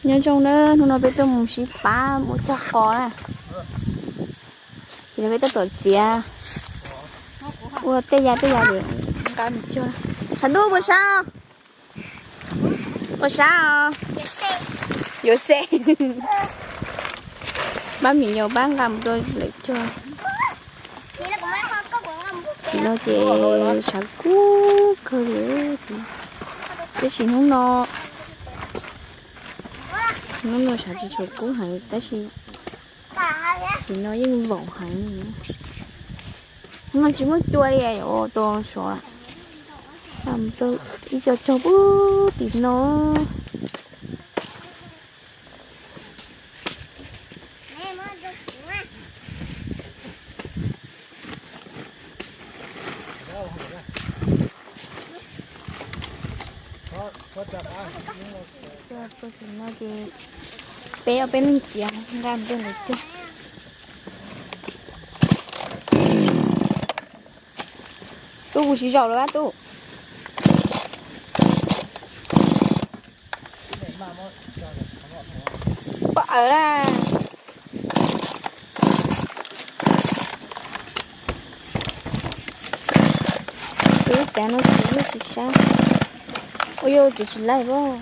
Nyob zoo na, hnub no peb tuaj mus sib pab mus cog qos na. Ces no peb tuaj tom txiav ua tej ya tej ya es nqa mus cog. Tshav ntuj puas sab? Puas sab os? Yuav xej. Pab me nyuam pab nqa mus rau lawv cog. Tim no ces tshav kub kawg li. Tab sis hnub no, hnub no tshav tsis tshua kub heev tab sis tim no yeej vaum heev. Hnub no tsis muaj cua li, ua tus suav. Ib co cog pub tim no. Peb ob peb leeg txiav nqa mus rau lawv cog. Tub, kuv tsis zaum lawm ab tub. Poj awv na. Tus cav no tsis, tsis sab. Ua yog tsis, tsis laij pob.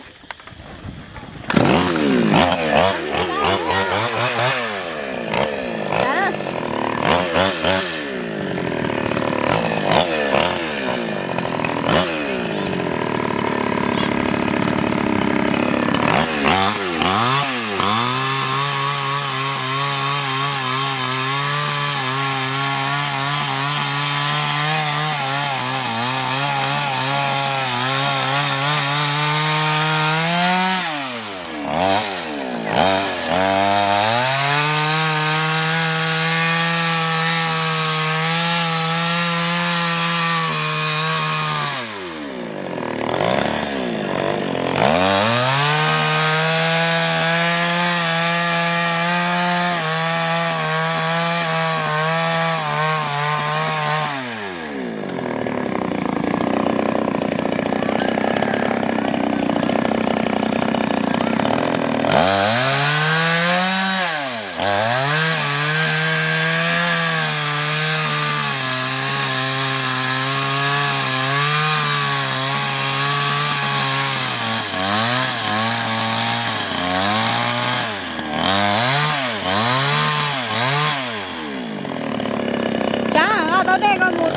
Tsab, koj tau dej koj mus.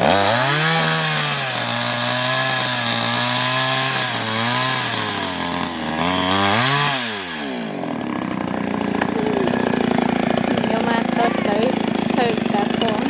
Nyob mas tau cawv thawj kav qos.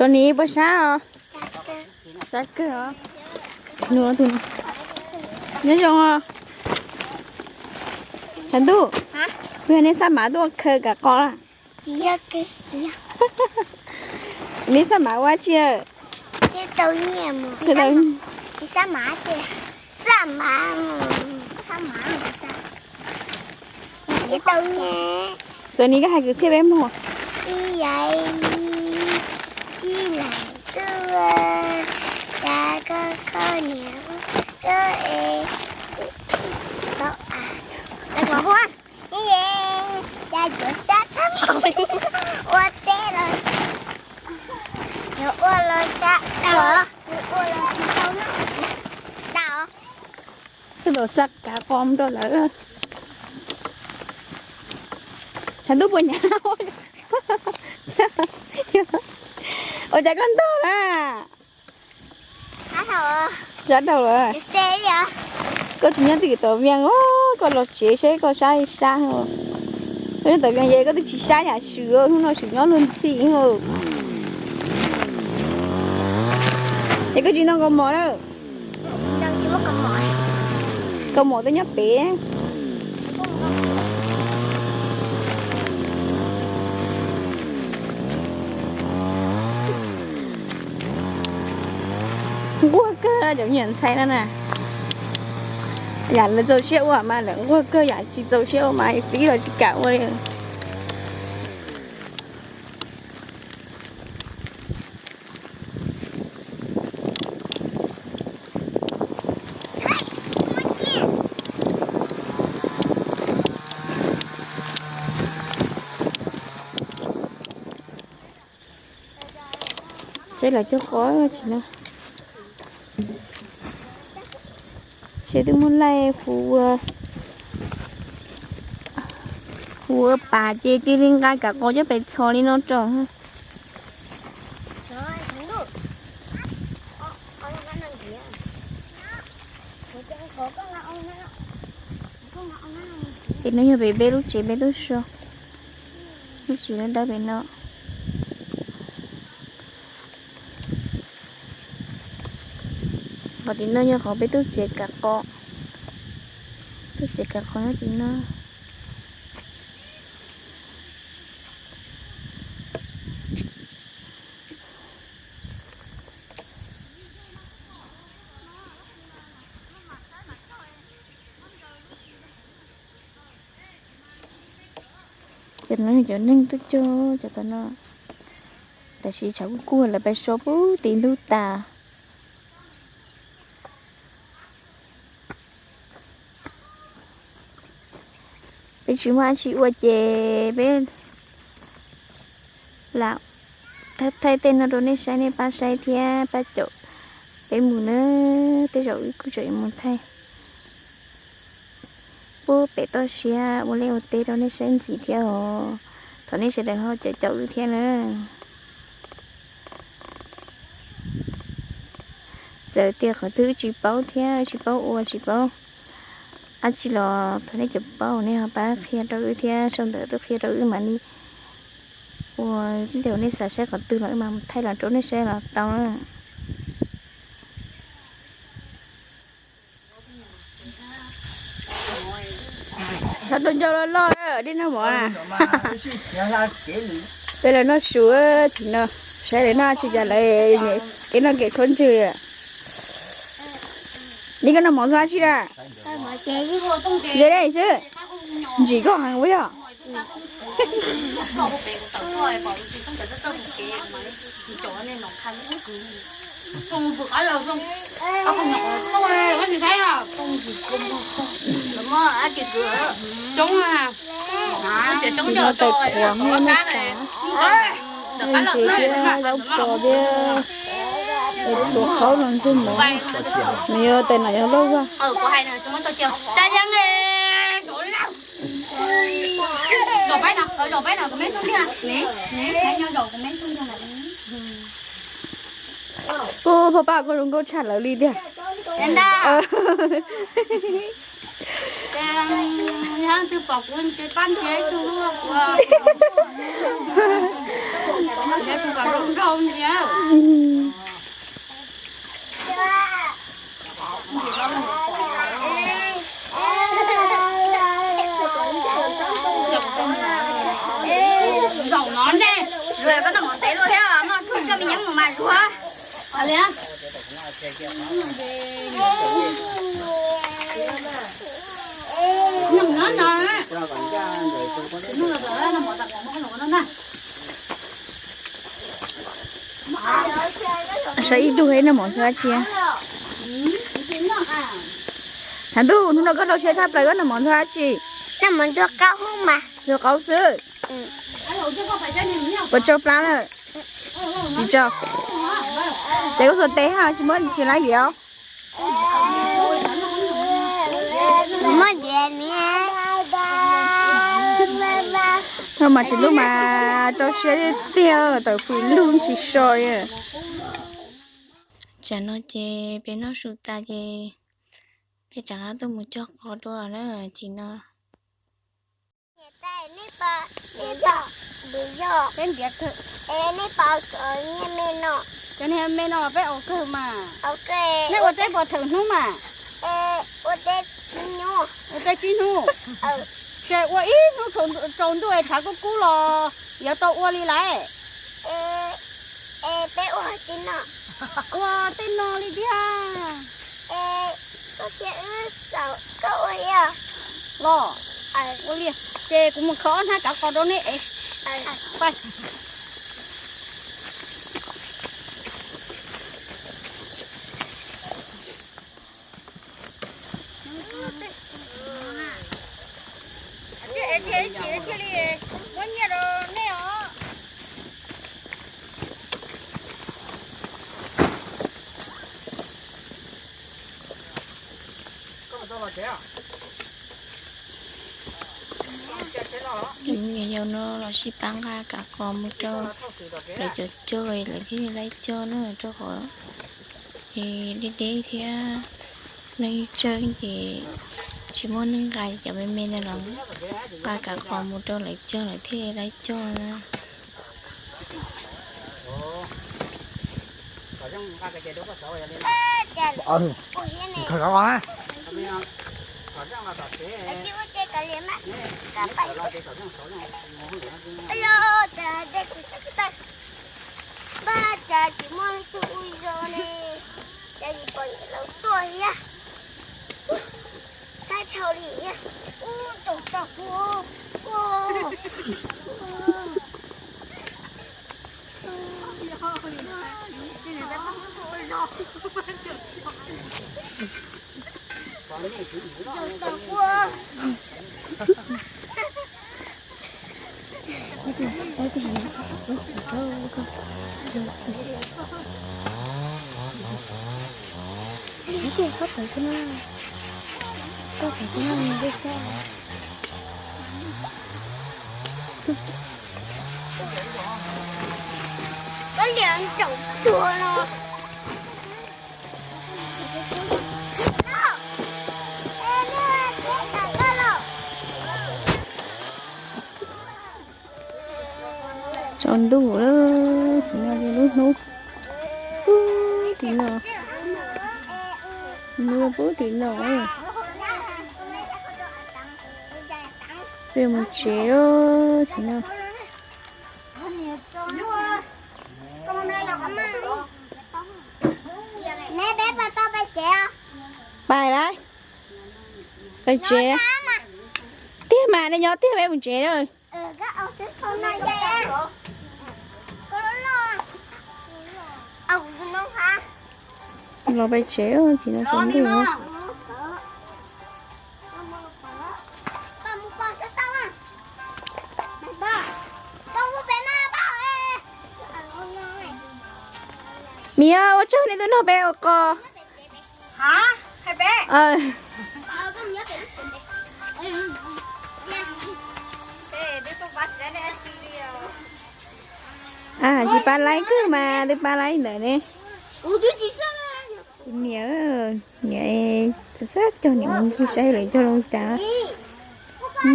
Sony puas sab os? Sab kawg os. Nyob zoo os. Tshav ntuj, kuv yog neb xab mav tuaj khaws kav qos lawm. Neb xab mav ua tsi? Sony, koj hais kwv txhiaj peb mloog. Ib yam, tsib laim, cuaj, kaum, Niam, koj es tsis tau a, tau mov huab. Ni ye, cas yuav sab tag npaum li, ua teb los, yuav ua los sab tau, tsis ua los tsis tau na. Tau. Twb los sab kav qos rau lawm. Tshav ntuj puas hnyav? Ua cas koj ntog na? Sab dhau lawm. Koj tsis nyob twj ywm tom Vias os, koj los tsev saib koj sab sab. Koj nyob tom Vias ces koj twb tsis sab yam swm, hnub no swm nyob luag ntxhi. Es koj tsis ntoo kaus mom na? Kaus mom twb nyob pem. Nquag kawg cov me nyuam ntxhais no na. Yam lawv txaus siab ua mas lawv nquag kawg, yam tsis txaus siab ua mas txib los tsis kam ua li. Saib lawv cog qos tsis no. Seb twb muaj laij hu ua, hu ua pas ces cia li nqa kav qos coj pem txhos li no rau. Pem no yog pem peb lub tsev peb tub so, lub tsev dawb dawb pem no. Qhov tim no yog qhov peb tub txiav kav qos, tub txiav kav qos nyob tim no. Cov no yog cov neeg tuaj cog cov tom no. Tam sim tshav kuj kuj lawv pais so puag tim ntug tas. Peb tsis muaj dab tsi ua ces peb lam thaij tej no rau nej saib, nej pab saib thiab pab caum peb mus na. Tej zaum wb kuj tseem mus thaij puag pem toj siab ua liaj ua teb rau nej saib ntxiv thiab os. Thov nej sawv daws ho caum caum wb thiab na. Txawm tias qhov twg wb tsis paub thiab tsis paub ua tsis paub dab tsi los thov nej cov paub nej ho pab qhia rau wb thiab, sau ntawv tuaj qhia rau wb mam li ua, tej zaum nej xav saib qhov twg los wb mam thaij los rau nej saib los tau na. Nrog rau ncauj loj loj, dej noj mov. Peb lawv noj su, tsis no, saib lawv noj tsis cas lawv kev noj kev khaub ntswg. Li koj noj mov txog dab tsi na? Li dej xwb. Ntsim koj heev ua yog. Coob, coob tais qhuav, ntses thiab zaub pos thiab, tais qhuav qaub no ntsej mov. Nws yog tais no yog lauj vaj. Ub, pog pab koj zoo nkauj tshaj lawv li tiag. Zaum no ne, koj noj mov ntev luaj thiab, noj coj me yeeb mus mas zuag. Saib ib tug hais noj mov xyov dab tsi. Thav ntuj, hnub no koj rau siab tshaj plaws, koj noj mov ntxuag dab tsi? Noj mov ntxuag qaub mas. Ntxuag qaub xwb. Puas tsau plab lawm? Tsis tsau. Ces koj xuas tes ha, tsis muab tsis laib diav. Noj mas tsis ntuj mas rau siab tiag tiag, tawm fwm lug tsis so. Tsam no ces peb noj su tas ces peb rov qab tuaj mus cog qos dua na, tsis no. Cov niag me no peb ua kawg mas. Nej ua teb puas txhaum hnub mas? Ua teb tsib hnub. Ces ua ib hnub tsaus ntuj es tshav kub kub los yuav tau ua li lawm. Ua tej no li tiag. Los, ua li, ces kuv mus kho ob hnab kav qos rau nej es. Thiaj li muab nyiaj rau nej os. Cov me nyuam yaus no los sib pab nqa kav qos mus rau lawv cov cog, lawv thiaj li laib cog na, rau qhov deb deb thiab neeg tsawg ces tsis muaj neeg nqa, cov me me ntawd los nqa kav qos mus rau lawv cog, lawv thiaj li laib cog na. Npaj cas tsis muaj leej twg ua zoo ne, cas tsis pom lawv tuaj thiab. Saib dhau li thiab. Ub, tsaus tsaus kuv. Koj liam ntsaum tuag no. Tsaus ntuj lawm, tsis no ces lub hnub pub tim no, hnub pub tim no. Peb mus tsev tsis no. Pais lawm, pais tsev tiag mas, nej nyob tiag peb mus tsev na. Los pais tsev tsis no tsaus ntuj. Miv, ua tsaug nej tuaj nrog peb ua qos. Tsis pab laib kawg mas twb pab laib ntawd ne. Kuv niam, niam xav xav cog niam mus ncig saib lawv cog zoo cas.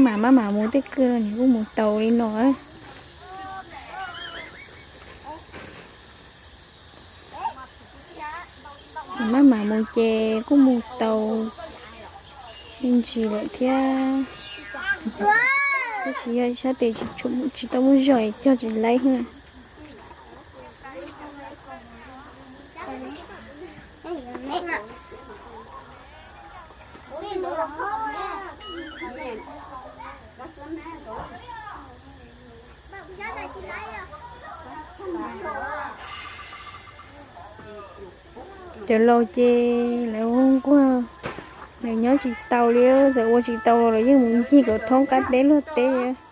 Maj mam maj mam mus tej kawg no niam kuj mus tau li no. Maj mam mus ces kuj mus tau me ntsis lawm thiab. Tab sis yog sab tes tsis tau muaj zog cog tsis laib. Cov laus ces lawv ua nquag, lawv nyob tsis tau li, txawm ua tsis tau los yeej mus ncig kom thoob qab teb luag teb.